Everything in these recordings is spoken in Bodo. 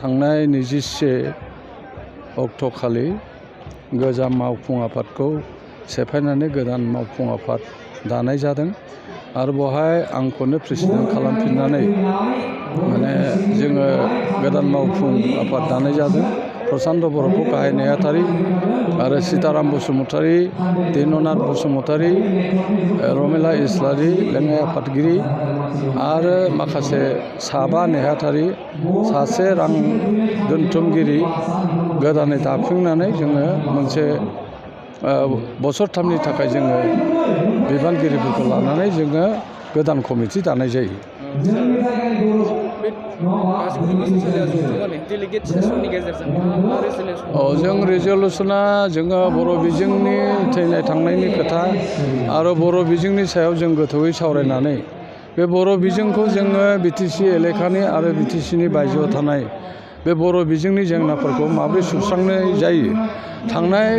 थांनाय 21 अक्ट'खालि गोजाम मावफुं आफादखौ सेफायनानै गोदान मावफुं आफाद दानाय जादों आरो बेवहाय आंखौनो प्रेसिडेन्ट खालामफिननानै माने जोङो गोदान मावफुं आफाद दानाय जादों। प्रसान्त बर'खौ गाहाय नेहाथारि आरो सीताराम बसुमतारी, दिननाथ बसुमतारी, रमिला इस्लारि लेङाइ आफादगिरि आरो माखासे साबा नेहाथारि, सासे रां दोनथुमगिरि गोदानै दाफिननानै जोङो मोनसे बोसोरथामनि थाखाय जोङो बिबानगिरिफोरखौ लानानै जोङो गोदान कमिटि दानाय जायो। जों रिजलिउसना जोङो बर' बिजोंनि थैनाय थांनायनि खोथा आरो बर' बिजोंनि सायाव जों गोथौयै सावरायनानै बे बर' बिजोंखौ जोङो बिटिसि एलेखानि आरो बिटिसिनि बायजोआव थानाय बे बर' बिजोंनि जेंनाफोरखौ माबोरै सुस्रांनाय जायो। थांनाय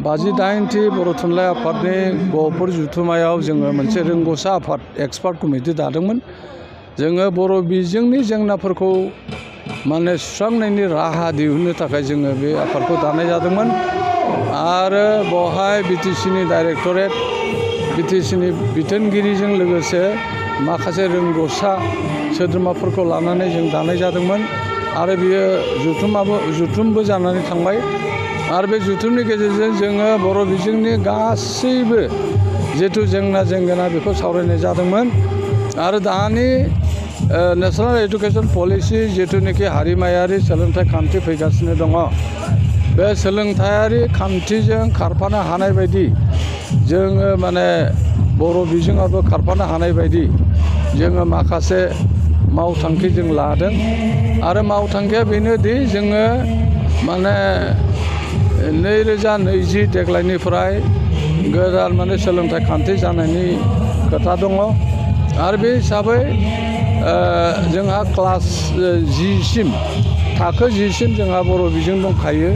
58थि बर' थुनलाइ आफादनि गहपुर जथुम्मायाव जोङो मोनसे रोंगौसा आफाद एक्सपार्ट कमिटि दादोंमोन। जोङो बर' बिजोंनि जेंनाफोरखौ माने सुस्रांनायनि राहा दिहुननो थाखाय जोङो बे आफादखौ दानाय जादोंमोन आरो बेवहाय बिटिसिनि डाइरेक्टरेट, बिटिसिनि बिथोनगिरिजों लोगोसे माखासे रोंगौसा सोद्रोमाफोरखौ लानानै जों दानाय जादोंमोन आरो बियो जथुमबो जानानै थांबाय आरो बे जथुमनि गेजेरजों जोङो बर' बिजोंनि गासैबो जिथु जेंना बेखौ सावरायनाय जादोंमोन आरो दानि नेशनेल एडुकेशन पलिसि जिथुनिखि हारिमायारि सोलोंथाइ खान्थि फैगासिनो दङ, बे सोलोंथायारि खान्थिजों खारफानो हानाय बायदि जोङो माने बर' बिजोङाबो खारफानो हानाय बायदि जोङो माखासे मावथांखि जों लादों आरो मावथांखिया बेनोदि जोङो माने 2020 देग्लायनिफ्राय गोदान माने सोलोंथाइ खान्थि जानायनि खोथा दङ आरो बे हिसाबै जोंहा क्लास 10 थाखो 10 जोंहा बर' बिजों दंखायो।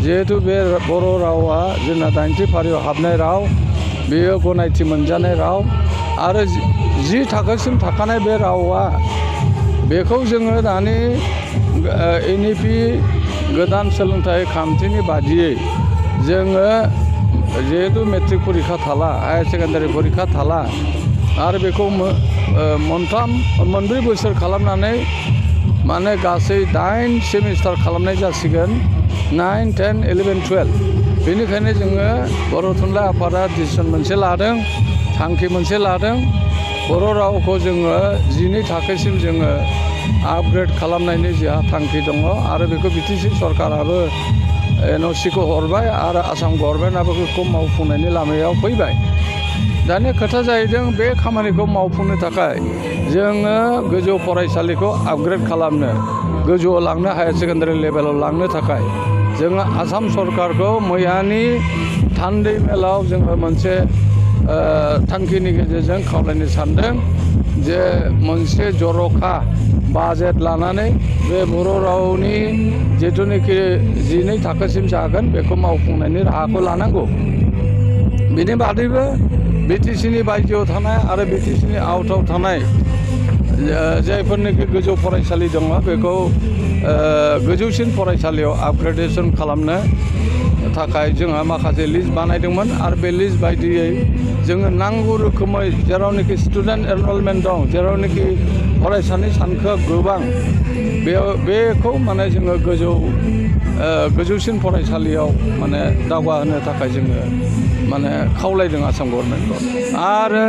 जिहेथु बे बर' रावा जोंना 80 फारियाव हाबनाय राव, बेयो गनायथि मोनजानाय राव आरो 10 थाखोसिम थाखानाय बे रावा बेखौ जोङो दानि NEP गोदान सोलोंथाइ खान्थिनि बादियै जोङो जिहेतु मेट्रिक परिखा थाला, हायार सेकेन्डारि परिखा थाला आरो बेखौ मोनब्रै बोसोर खालामनानै माने गासै 8 सेमिस्टार खालामनाय जासिगोन, 9, 10, 11, 12। बेनिखायनो जोङो बर' थुनलाइ आफादा डिसिसन मोनसे लादों, थांखि मोनसे लादों। बर' रावखौ जोङो 12 थाखोसिम जोङो आपग्रेड खालामनायनि जोंहा थांखि दङ आरो बेखौ बिटिसि सरकाराबो NOC-खौ हरबाय आरो आसाम गभर्नमेन्टआबो बेखौ मावफुंनायनि लामायाव फैबाय। दानि खोथा जाहैदों बे खामानिखौ मावफुंनो थाखाय जोङो गोजौ फरायसालिखौ आपग्रेड खालामनो, गोजौआव लांनो, हायार सेकेन्डारि लेभेलाव लांनो थाखाय जोङो आसाम सरकारखौ मैयानि थान्दै मेलाव जोङो मोनसे थांखिनि गेजेरजों खावलायनो सानदों जे मोनसे जर'खा बाजेट लानानै बे बर' रावनि जिथुनिखि 12 थाखोसिम जागोन बेखौ मावफुंनायनि राहाखौ लानांगौ। बेनि बादैबो बिटिसिनि बायजोआव थानाय आरो बिटिसिनि आउटआव थानाय जायफोरनिखि गोजौ फरायसालि दङ बेखौ गोजौसिन फरायसालियाव आपग्रेडेसन खालामनो थाखाय जोंहा माखासे लिस्ट बानायदोंमोन आरो बे लिस्ट बायदियै जोङो नांगौ रोखोमै जेरावनोखि स्टुडेन्ट एनरलमेन्ट दं, जेरावनोखि फरायसानि सानखोआ गोबां, बेखौ माने जोङो गोजौसिन फरायसालियाव माने दावगाहोनो थाखाय जोङो माने खावलायदों आसाम गभर्नमेन्टखौ। आरो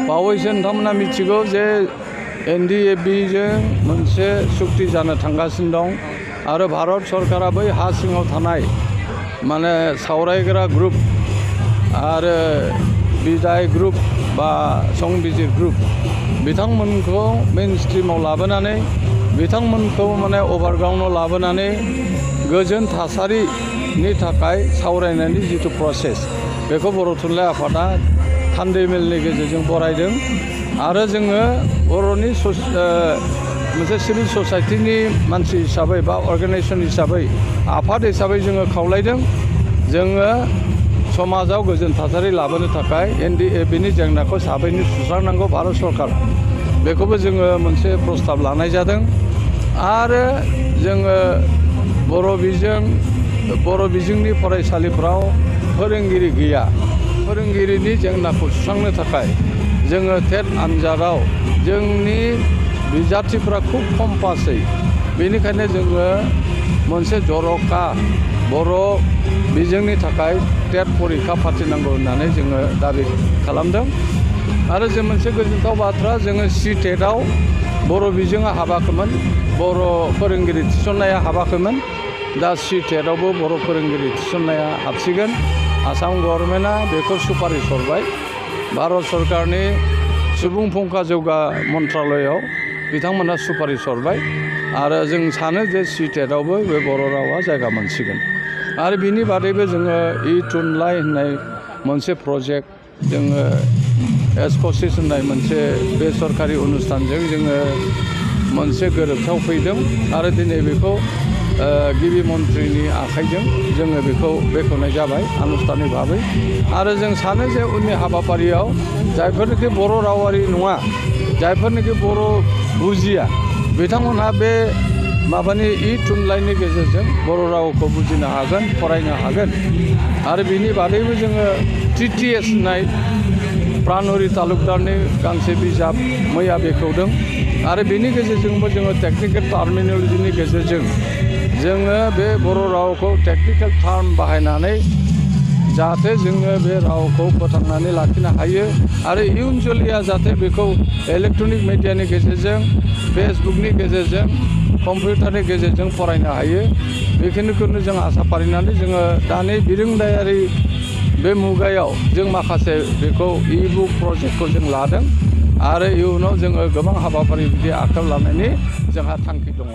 बावैसो नोंथांमोना मिथिगौ जे NDFB-जों मोनसे सुक्ति जानो थांगासिनो दं आरो भारत सरकारा बै हा सिङाव थानाय माने सावरायग्रा ग्रुप आरो बिदाय ग्रुप बा संबिजिर ग्रुप बिथांमोनखौ मेइन स्ट्रिमाव लाबोनानै बिथांमोनखौ माने अभारग्राउन्डआव लाबोनानै गोजोन थासारिनि थाखाय सावरायनायनि जिथु प्रसेस बेखौ बर' थुनलाइ आफादा थान्दै मेलनि गेजेरजों बरायदों आरो जोङो बर'नि मोनसे सिभिल ससाइटिनि मानसि हिसाबै बा अर्गानाइजेसन हिसाबै आफाद हिसाबै जोङो खावलायदों जोङो समाजाव गोजोन थासारि लाबोनो थाखाय NDFB-नि जेंनाखौ थाबैनो सुस्रांनांगौ भारत सरकार बेखौबो जोङो मोनसे प्रस्ताब लानाय जादों। आरो जोङो बर' बिजोंनि फरायसालिफ्राव फोरोंगिरि गैया। फोरोंगिरिनि जेंनाखौ सुस्रांनो थाखाय जोङो टेट आनजादाव जोंनि बिजाथिफ्रा खुब खम पासै। बेनिखायनो जोङो मोनसे जर'खा बर' बिजोंनि थाखाय टेट परिखा फाथिनांगौ होननानै जोङो दाबि खालामदों। आरो जों मोनसे गोजोनथाव बाथ्रा, जोङो CTET-आव बर' बिजोङा हाबाखैमोन, बर' फोरोंगिरि थिसननाया हाबाखैमोन। दा CTET-आवबो बर' फोरोंगिरि थिसननाया हाबसिगोन। आसाम गभर्नमेन्टआ बेखौ सुपारिस हरबाय भारत सरकारनि सुबुं फुंखा जौगा मन्त्रालयआव बिथांमोनहा सुपारिस हरबाय। आरो जों सानो जे CTET-आवबो बे बर' रावा जायगा मोनसिगोन। आरो बिनि बादैबो जोङो थुनलाइ होननाय मोनसे प्रजेक्ट, जोङो एसक'सिस होननाय मोनसे बेसरकारि अनुस्थानजों जोङो मोनसे गोरोबथायाव फैदों। आरो दिनै बेखौ गिबि मन्थ्रिनि आखाइजों जोङो बेखौ बेखेवनाय जाबाय आनुষ্ঠাनिक भाबै। आरो जों सानो जे उननि हाबाफारियाव जायफोरनिखि बर' रावारि नङा, जायफोरनिखि बर' बुजिया, बिथांमोनहा बे माबानि थुनलाइनि गेजेरजों बर' रावखौ बुजिनो हागोन, फरायनो हागोन। आरो बिनि बादैबो जोङो TTS होननाय प्रानहरि तालुकदारनि गांसे बिजाब मैया बेखेवदों। आरो बिनि गेजेरजोंबो जोङो टेक्निकेल टार्मिनलजिनि गेजेरजों जोङो बे बर' रावखौ टेक्निकेल टार्म बाहायनानै जाहाथे जोङो बे रावखौ फोथांनानै लाखिनो हायो। आरो इयुन जोलैया जाहाथे बेखौ इलेक्ट्रनिक मिडियानि गेजेरजों, फेसबुकनि गेजेरजों, कम्पिउटारनि गेजेरजों फरायनो हायो। बेखिनिखौनो जों आसा फारिनानै जोङो दानि बिरोंदायारि बे मुगायाव जों माखासे बेखौ बुक प्रजेक्टखौ जों लादों। आरो इयुनाव जोङो गोबां हाबाफारि बिदि आखायाव लानायनि जोंहा थांखि दङ।